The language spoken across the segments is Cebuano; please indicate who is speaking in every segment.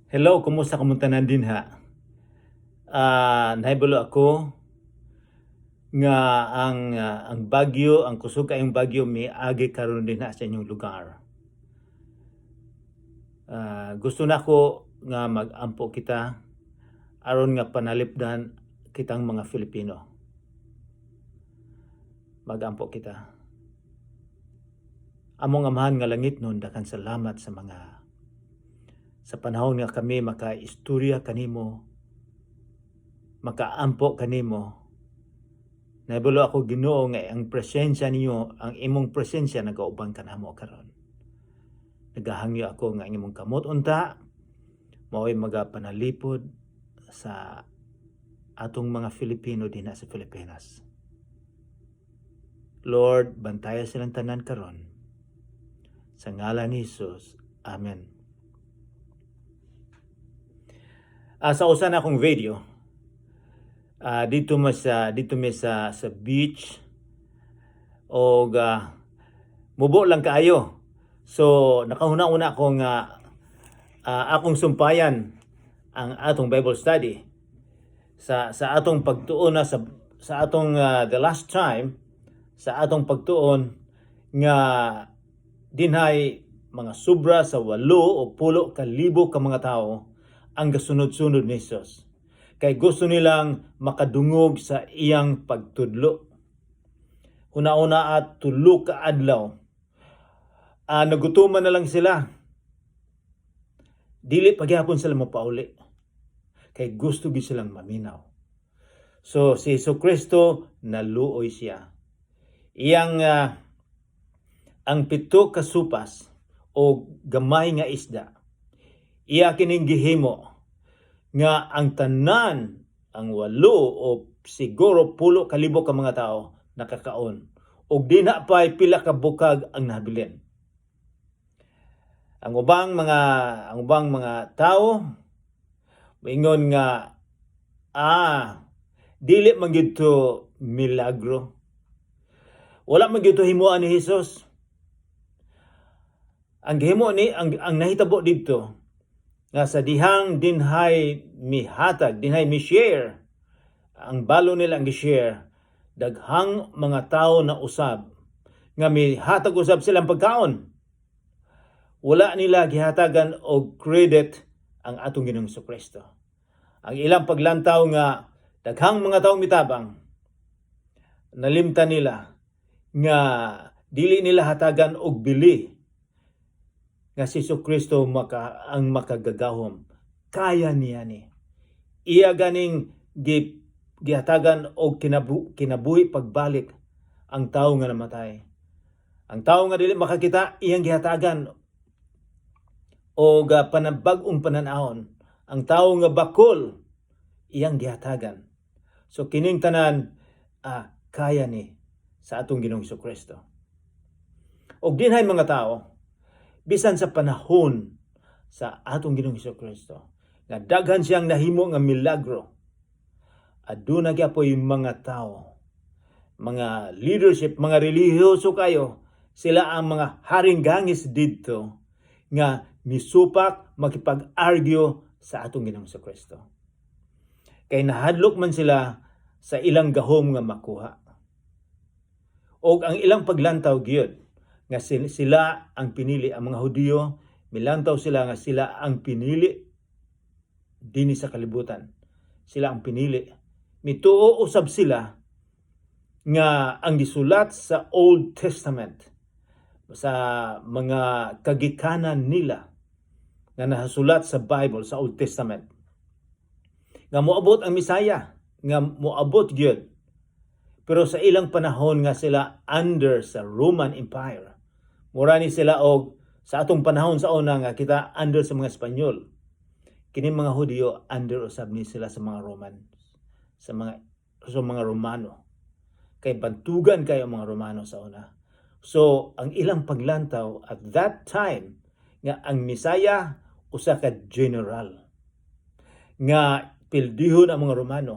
Speaker 1: Hello, kumusta kamong tanan dinha? Nahibalo ako nga ang bagyo, ang kusog kayong bagyo miagi karon dinha sa inyong lugar. Gusto nako nga mag-ampo kita aron nga panalipdan kitang mga Filipino. Mag-ampo kita. Among Amahan nga langitnon, daghan salamat sa panahon nga kami makaistorya kanimo, makaampo kanimo. Nahibalo ako, Ginoo, nga ang presensya ninyo, ang imong presensya nagauban kanamo karon. Nagahangyo ako nga ang imong kamot unta mao'y magapanalipod sa atong mga Filipino dinha sa Pilipinas. Lord, bantaya silang tanan karon. Sa ngalan ni Jesus. Amen. Sa usa na akong video, dito mi sa beach og mubo lang kaayo. So nakahuna-una ko nga akong sumpayan ang atong Bible study sa atong pagtuon na sa atong the last time sa atong pagtuon nga dinhay mga sobra sa 80,000 ka mga tao ang gasunod-sunod ni Jesus. Kay gusto nilang makadungog sa iyang pagtudlo. Una-una at 3 ka adlaw. Nagutuman na lang sila. Dili pagyapon sila mapauli. Kay gusto gyud silang maminaw. So si Jesu Kristo, naluoy siya. Iyang ang 7 ka supas o gamay nga isda, iya kining gihimo nga ang tanan, ang 80,000 ka mga tao nakakaon ug dinha pay pila ka bukag ang nabilin. Ang ubang mga tao moingon nga dili man gyud to milagro, wala man gyud to himuan ni Hesus. Ang gihimo ni ang nahitabo didto nga sa dihang dinhay mihatag, dinhay mi-share, ang balo nila ang gi-share, daghang mga tao na usab nga mihatag usab silang pagkaon. Wala nila gihatagan og credit ang atong Ginoong Kristo. Ang ilang paglantaw nga daghang mga tao mitabang, nalimtan nila nga dili nila hatagan og bili nga si Kristo ang makagagahom. Kaya niya ni. Iya ganing gihatagan og kinabuhi pagbalik ang tao nga namatay. Ang tao nga dili makakita, iyang gihatagan og panabag-ong pananawon. Ang tao nga bakol, iyang gihatagan. So kining tanan kaya ni sa atong Ginoong Kristo. Og dinhay mga tao bisan sa panahon sa atong Ginoong Kristo nga daghan siyang nahimo nga milagro, aduna gyapoy mga tao, mga leadership, mga relihiyoso kayo, sila ang mga haring gangis didto nga misupak makipag-argue sa atong Ginoong Kristo. Kay nahadlok man sila sa ilang gahom nga makuha. Og ang ilang paglantaw gyud nga sila ang pinili, ang mga Hudiyo, milantaw sila nga sila ang pinili dinhi sa kalibutan. Sila ang pinili. Mituo usab sila nga ang gisulat sa Old Testament, sa mga kagikanan nila nga nahasulat sa Bible, sa Old Testament, nga moabot ang Misaya, nga moabot gyud, pero sa ilang panahon nga sila under sa Roman Empire. Mura ni sila og sa atong panahon sa una nga kita under sa mga Espanyol. Kini mga Hudiyo, under usab ni sila sa mga Roman, sa mga Romano. Kay bantugan kayo ang mga Romano sa una. So ang ilang paglantaw at that time nga ang Misaya usa ka general nga pildihon ang mga Romano.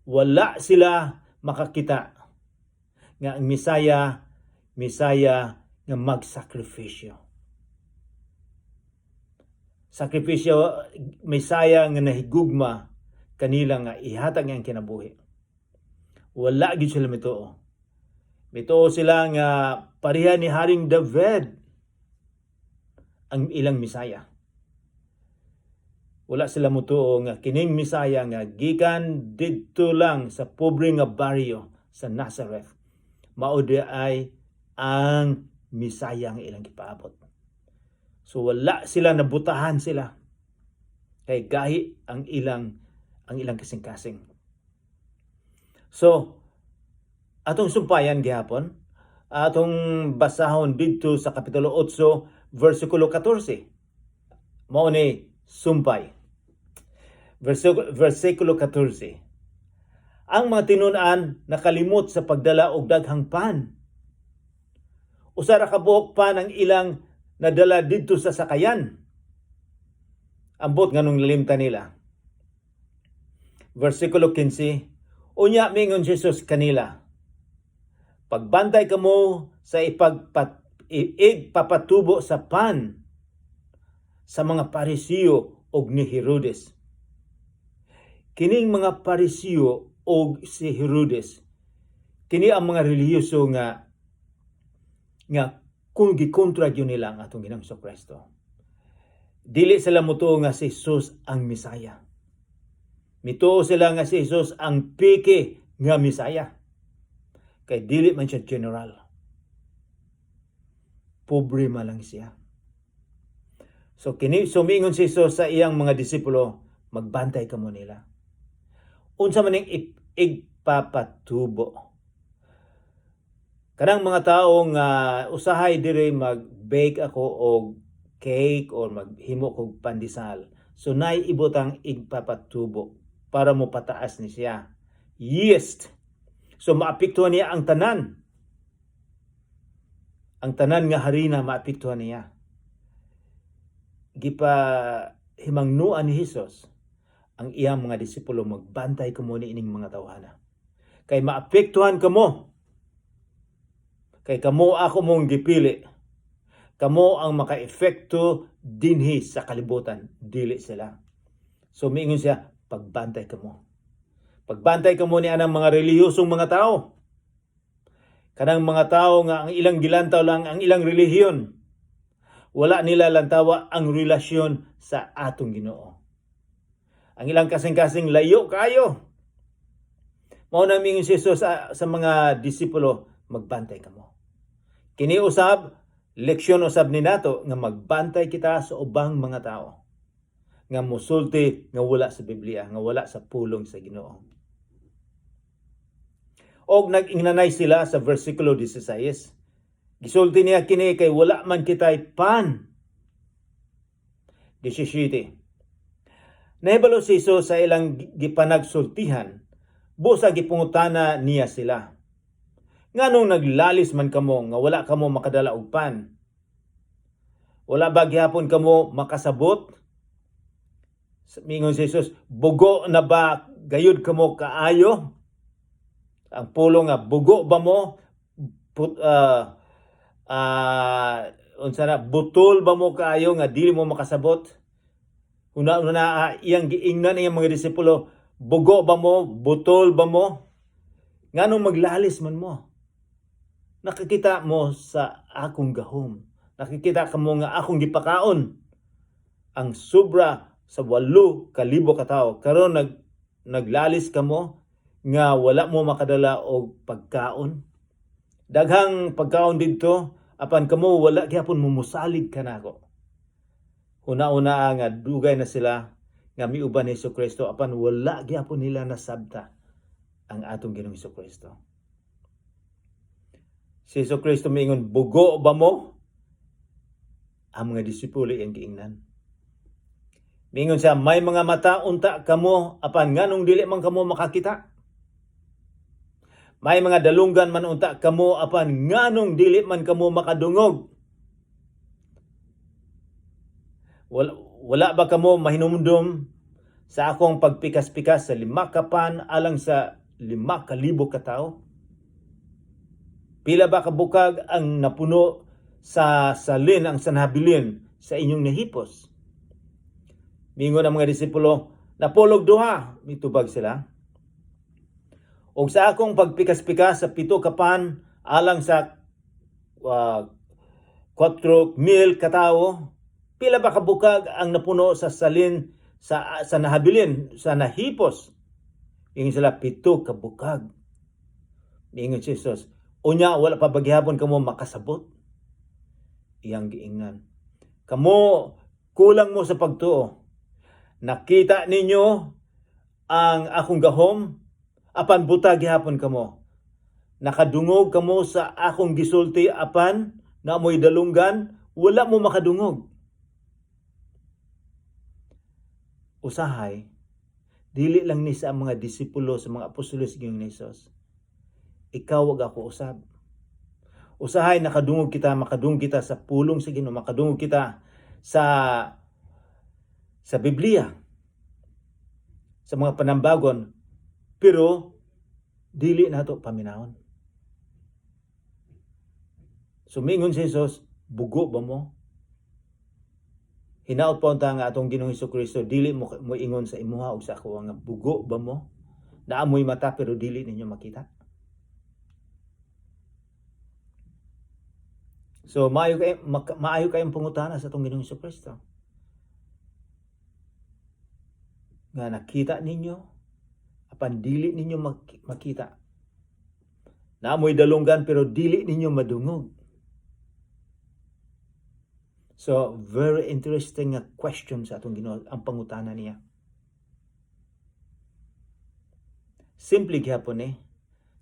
Speaker 1: Wala sila makakita nga ang Misaya, Misaya nga magsakripisyo. Sakripisyo, Mesaya nga nahigugma kanila nga ihatag ang kinabuhi. Wala gyud sila mituo. Mituo sila nga pareha ni Haring David ang ilang Mesaya. Wala sila mutuo nga kining Mesaya nga gikan didto lang sa pobre nga baryo sa Nazareth, mao diay ang Mesaya nga ilang gipaabot. So wala sila, nabutahan sila. Kay gahi ang ilang kasing-kasing. So atong sumpayan gihapon, atong basahon didto sa Kapitulo 8 versikulo 14. Mao ni sumpay. Versikulo 14. Ang mga tinun-an nakalimot sa pagdala og daghang pan. Usa ra ka buok pan ang ilang nadala didto sa sakayan. Ambot nganong nalimtan nila. Versikulo 15. Unya mingon si Jesus kanila, "Pagbantay kamo sa igpapatubo sa pan sa mga Parisiyo og ni Herodes." Kining mga Parisiyo og si Herodes, kini ang mga relihiyoso nga kung gikontra gyud nila ang atong Ginoong Kristo. Dili sila mutuo nga si Jesus ang Mesaya. Mituo sila nga si Jesus ang peke nga Mesaya. Kay dili man siya general. Pobre man lang siya. So kini sumingon si Jesus sa iyang mga disipulo, "Magbantay kamo nila." Unsa man ning igpapatubo? Kanang mga tao nga usahay diri mag-bake ako og cake or maghimo kog pandesal. So nay ibutang igpapatubo para mo pataas ni siya. Yeast. So maapektuhan niya ang tanan. Ang tanan nga harina, maapektuhan niya. Gipa himangnuan ni Jesus ang iyang mga disipulo, "Magbantay kamo ni ining mga tawhana. Kay maapektuhan kamo. Kay kamo ako mong gipili. Kamo ang maka-epekto dinhi sa kalibutan, dili sila." So miingon siya, "Pagbantay kamo. Pagbantay kamo ni anang mga relihiyosong mga tao. Kanang mga tao nga ang ilang gilantaw lang ang ilang relihiyon. Wala nila lantawa ang relasyon sa atong Ginoo. Ang ilang kasing-kasing layo kayo." Mao na mingon si Jesus sa mga disipulo, "Magbantay kamo." Kini usab, leksyon usab ni nato nga magbantay kita sa ubang mga tao nga musulti nga wala sa Biblia, nga wala sa pulong sa Ginoo. Og nag-ingnanay sila sa versikulo 16. "Gisulti niya kini kay wala man kitay pan." 17. Nahibalo si Jesus sa ilang gipanagsultihan, busa gipangutana niya sila. "Nganong naglalis man kamo nga wala kamo makadala og pan? Wala ba gihapon kamo makasabot?" Mingon si Jesus, "Bugo na ba gayud kamo kaayo?" Ang pulong nga bugo ba mo? Put, unsa na, butol ba mo kaayo nga dili mo makasabot? Una una iyang giingnan iyang mga disipulo, "Bugo ba mo? Butol ba mo? Nganong maglalis man mo? Nakakita mo sa akong gahom. Nakikita kamo nga akong gipakaon ang sobra sa 8,000 ka tawo. Karon naglalis kamo nga wala mo makadala og pagkaon. Daghang pagkaon didto apan kamo wala gyapon mumusalig kanako." Una-una nga dugay na sila nga miuban ni Kristo apan wala gyapon nila nasabta ang atong Ginoong Kristo. Si Hesus Kristo miingon, "Bugo ba mo?" Ang mga disipulo iyang giingnan. Miingon siya, "May mga mata unta kamo apan nganong dili man kamo makakita? May mga dalunggan man unta kamo apan nganong dili man kamo makadungog? Wala ba kamo mahinumdum sa akong pagpikas-pikas sa 5 ka pan alang sa 5,000 ka tawo? Pila ba kabukag ang napuno sa salin ang sanhabilin sa inyong nahipos?" Mingon ang mga disipulo, "Napulog duha." Mitubag sila. "Og sa akong pagpikas-pikas sa 7 ka pan alang sa 4,000 katawo, pila ba kabukag ang napuno sa salin sa nahabilin, sa nahipos?" Ingon sila, "7 ka bukag." Ingon si Jesus, "Unya wala pa ba gihapon kamo makasabot?" Iyang giingnan, "Kamo, kulang mo sa pagtuo. Nakita ninyo ang akong gahom, apan buta gihapon kamo. Nakadungog kamo sa akong gisulti, apan naa moy dalunggan, wala mo makadungog." Usahay, dili lang ni sa mga disipulo, sa mga apostoles Ginoong Hesus. Ikaw ug ako usab. Usahay nakadungog kita, makadungog kita sa pulong sa Ginoo, makadungog kita sa Biblia, sa mga panambagon, pero dili nato paminawon. Sumingon si Jesus, "Bugo ba mo?" Hinaot pa unta nga atong Ginoong Kristo dili mo moingon sa imuha ug sa ako nga bugo ba mo? Naa moy mata pero dili ninyo makita. So maayo kayong pangutana sa atong Ginoong Kristo. Nga nakita ninyo apan dili ninyo makita. Naamoy dalunggan pero dili ninyo madungog. So, very interesting nga question sa atong Ginoo ang pangutana niya. Simple gihapon eh.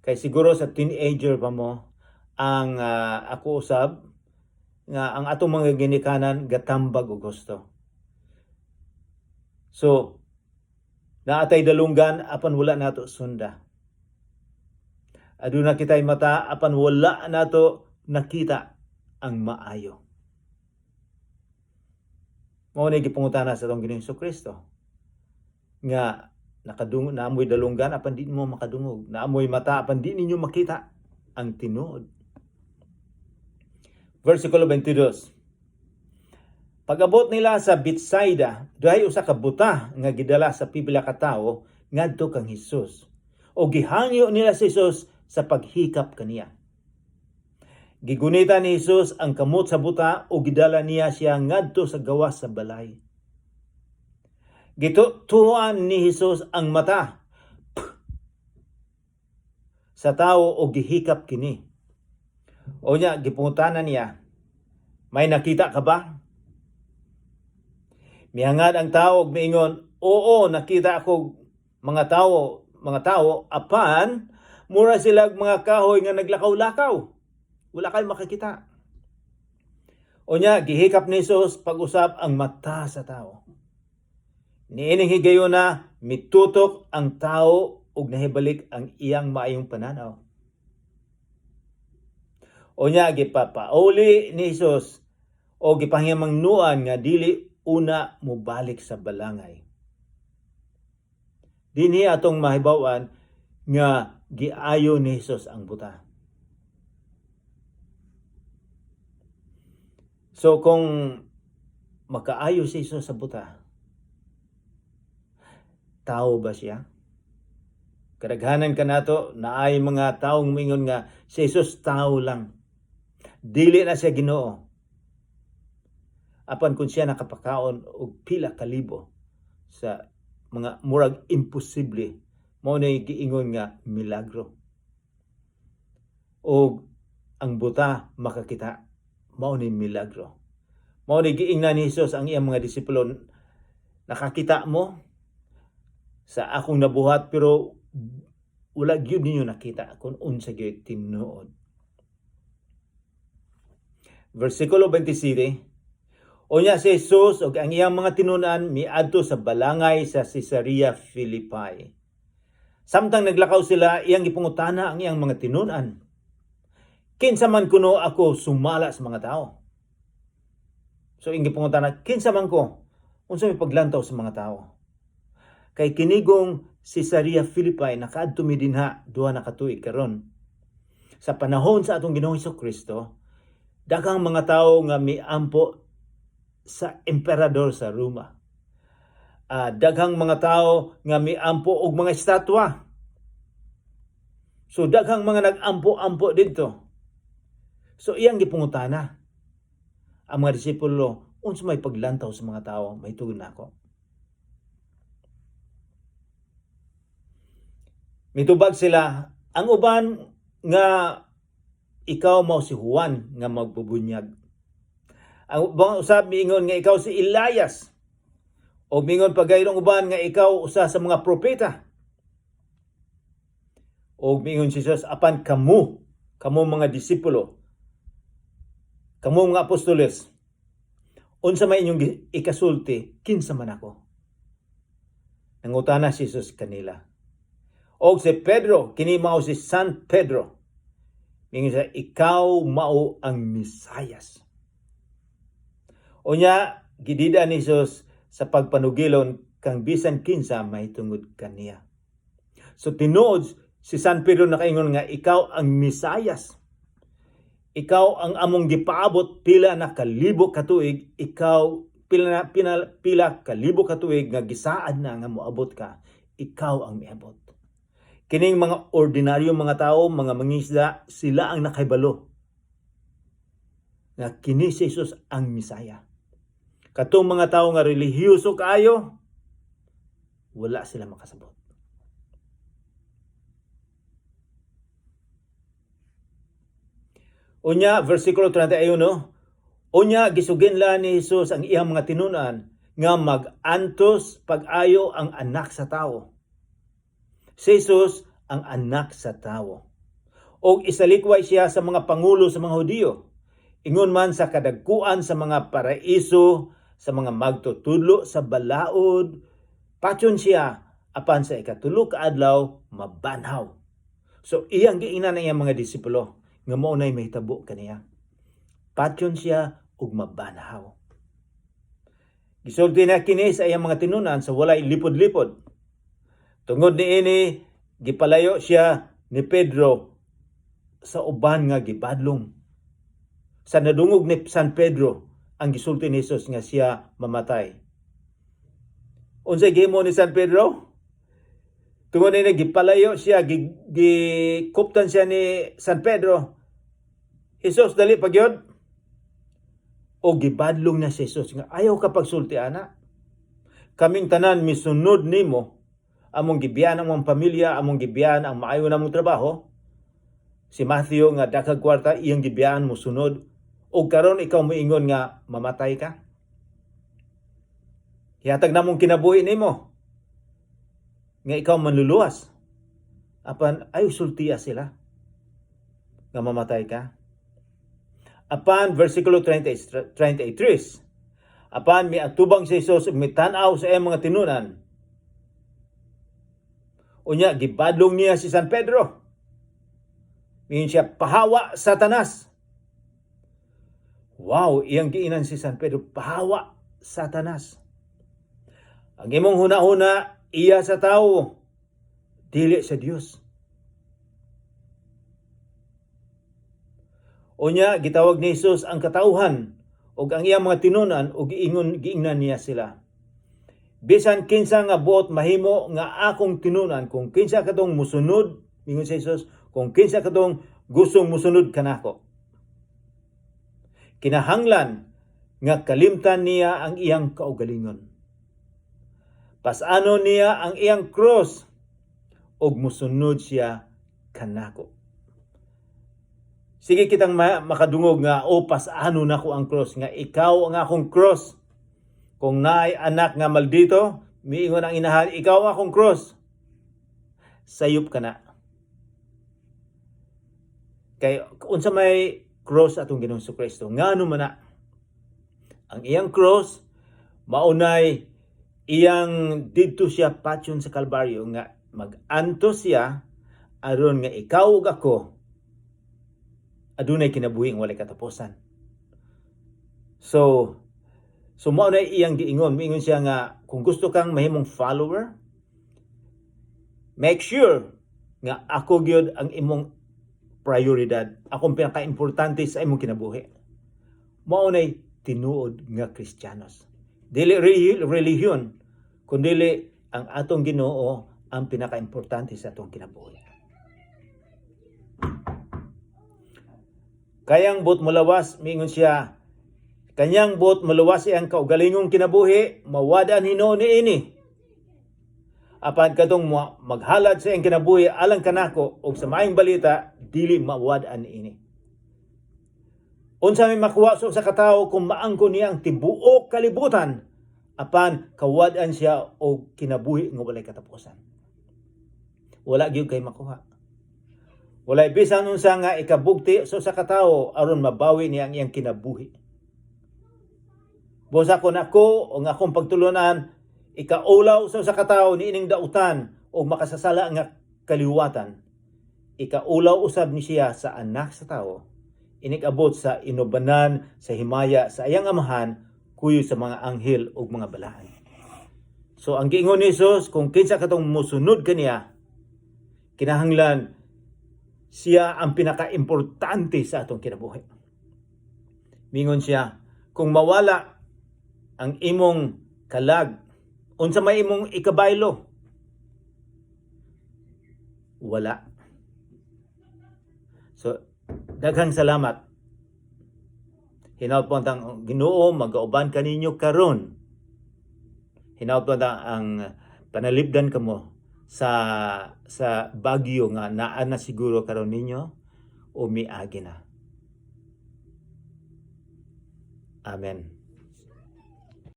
Speaker 1: Kay siguro sa teenager pa mo ang ako usab nga ang atong mga ginikanan gatambag og gusto. So, naatay dalunggan apan wala nato sunda. Aduna kitay mata apan wala nato nakita ang maayo. Mao ni gipangutana sa atong Ginoong Kristo nga nakadungog, naamoy dalunggan apan di mo makadungog, naamoy mata apan di ninyo makita ang tinuod. Versikulo 22. Pag-abot nila sa Betsaida, duhay usa ka buta nga gidala sa pipila ka tawo ngadto kang Hesus. O gihangyo nila si Hesus sa paghikap kaniya. Gigunita ni Hesus ang kamot sa buta o gidala niya siya ngadto sa gawas sa balay. Gitutuan ni Hesus ang mata sa tawo o gihikap kini. O niya, gipangutana niya, "May nakita ka ba?" Mihangad ang tao og miingon, "Oo, nakita ako mga tao, apan mura sila mga kahoy nga naglakaw-lakaw." Wala kayo makakita. O niya, gihikap ni Jesus pag-usap ang mata sa tao. Niining higayuna, mitutok ang tao ug nahibalik ang iyang maayong pananaw. O niya, gipapauli ni Jesus o gipanghimangnuan nga dili una mobalik sa balangay. Dinhi atong mahibaw-an nga giayo ni Jesus ang buta. So kung makaayo si Jesus sa buta, tao ba siya? Kadaghanan kanato naay mga taong mingon nga si Jesus tao lang. Dili na siya Ginoo. Apan kung siya nakapakaon og pila ka libo sa mga murag imposible, mao na giingon nga milagro. Og ang buta makakita, mao ni milagro. Mao ni giingnan ni Jesus ang iyang mga disipulo, "Nakakita mo sa akong nabuhat pero wala gyud ninyo nakita kung unsa gyud tinuod." Versikulo 27. Unya si Jesus ug ang iyang mga tinun-an miadto sa balangay sa Cesarea Philippi. Samtang naglakaw sila, iyang gipangutana ang iyang mga tinun-an, "Kinsa man kuno ako sumala sa mga tao?" So iyang gipangutana, "Kinsa man ko? Unsa may paglantaw sa mga tao?" Kay kinigong Cesarea Philippi, nakaadto mi dinha 2 na ka tuig karon. Sa panahon sa atong Ginoong Kristo, daghang mga tao nga miampo sa emperador sa Roma. Daghang mga tao nga miampo og mga estatwa. So daghang mga nag-ampo-ampo didto. So iyang gipangutana ang mga disipulo, unsa may paglantaw sa mga tao mahitungod nako? Mitubag sila, ang uban nga ikaw mao si Juan nga magbubunyag. Ang uban usab miingon nga ikaw si Elias. O miingon pagayong uban nga ikaw usa sa mga propeta. O miingon si Jesus, apan kamo, kamo mga disipulo, kamo mga apostoles, unsa may inyong ikasulti, kinsa man ako? Nangutana si Jesus kanila. Og si Pedro, kini mao si San Pedro. Mingon siya, "Ikaw mao ang Mesayas." Unya, gidida ni Jesus sa pagpanugilon kang bisan kinsa mahitungod kaniya. So tinuod si San Pedro nakaingon nga ikaw ang Mesayas. Ikaw ang among gipaabot pila na kalibo katuig, ikaw pila kalibo katuig nga gisaad na nga moabot ka, ikaw ang miabot. Kining mga ordinaryo mga tao, mga mangisda, sila ang nakahibalo nga kini si Jesus ang Mesaya. Katong mga tao nga relihiyoso kaayo, wala sila makasabot. Unya, versikulo 31, unya gisuginla ni Jesus ang iyang mga tinunan nga mag-antos pag-ayo ang anak sa tao. Si Jesus ang anak sa tao. Og isalikway siya sa mga pangulo sa mga Hudiyo. Ingon man sa kadagkuan sa mga paraiso, sa mga magtutudlo sa balaod, patyon siya apan sa ikatulo ka adlaw mabanhaw. So iyang giingnan ang iyang mga disipulo nga mao nay mahitabo kaniya. Patyon siya ug mabanhaw. Gisulti na kini sa iyang mga tinunan sa walay lipod-lipod. Tungod niini, gipalayo siya ni Pedro sa uban nga gibadlong. Sa nadungog ni San Pedro ang gisulti ni Jesus nga siya mamatay. Unsay gihimo ni San Pedro? Tungod niini gipalayo siya, gikuptan siya ni San Pedro. "Jesus, dali pa gyud." O gibadlong na si Jesus nga ayaw ka pagsulti ana. "Kaming tanan misunod nimo, among gibiyan ang among pamilya, among gibiyan ang maayo namong trabaho." Si Matthew nga daghag kwarta, iyang gibiyan mosunod. O karon ikaw moingon nga mamatay ka? Hihatag namong kinabuhi nimo nga ikaw manluluwas. Apan ay sultiya sila nga mamatay ka. Apan versikulo 30, 33. Apan miatubang si Jesus ug mitan-aw sa iyang mga tinunan. Unya gibadlong niya si San Pedro. Miingon siya, "Pahawa, Satanas." Wow, iyang giinan si San Pedro, "Pahawa, Satanas. Ang imong huna-huna iya sa tao, dili sa Dios." Unya gitawag ni Jesus ang katawhan ug ang iyang mga tinunan ug giingon, giingnan niya sila. "Bisan kinsa nga buot mahimo nga akong tinunan, kung kinsa katong musunod," mingon si Jesus, "kung kinsa katong gustong musunod kanako, kinahanglan nga kalimtan niya ang iyang kaugalingon. Pasano niya ang iyang cross ug musunod siya kanako." Sige kitang makadungog nga, "Oh, pasano nako ang cross," nga ikaw ang akong cross. Kung naay anak nga maldito, miingon ang inahan, "Ikaw ang akong cross." Sayop ka na. Kay unsa may cross atong Ginoong Kristo? Ngano man na? Ang iyang cross maunay iyang didto siya patyon sa Kalbaryo nga mag-antos siya aron nga ikaw ug ako adunay kinabuhi nga walay katapusan. So mao na iyang giingon, miingon siya nga kung gusto kang mahimong follower, make sure nga ako gyud ang imong prioridad, akong pinaka-importante sa imong kinabuhi. Mao nay tinuod nga Kristiyanos. Dili relihiyon, Kundili ang atong Ginoo ang pinakaimportante sa atong kinabuhi. Kayang buot molawas, miingon siya, kanyang buot moluwas iyang kaugalingong kinabuhi, mawad-an hinuon niini. Apan katong maghalad sa iyang kinabuhi alang kanako og sa Maayong Balita, dili mawad-an niini. Unsa may makuha sa usa ka tawo kung maangko niya ang tibuok kalibutan, apan kawad-an siya og kinabuhi nga walay katapusan? Wala gyud kay makuha. Walay bisan unsa nga ikabugti sa usa ka tawo aron mabawi niya ang iyang kinabuhi. Busa kon ako o ang akong pagtulunan ikaulaw sa usa ka tawo niining dautan o makasasala nga kaliwatan, ikaulaw usab ni siya sa Anak sa Tawo inig-abot sa inubanan sa himaya sa iyang Amahan kuyo sa mga anghel ug mga balaan. So ang giingon ni Jesus, kung kinsa katong mosunod kaniya, kinahanglan siya ang pinakaimportante sa atong kinabuhi. Mingon siya, kung mawala ang imong kalag, unsa may imong ikabaylo? Wala. So, daghang salamat. Hinaut po ang Ginoo magauban kaninyo karon. Hinaut po ang panalipdan kamo sa bagyo nga naa na siguro karon ninyo o miagi na. Amen.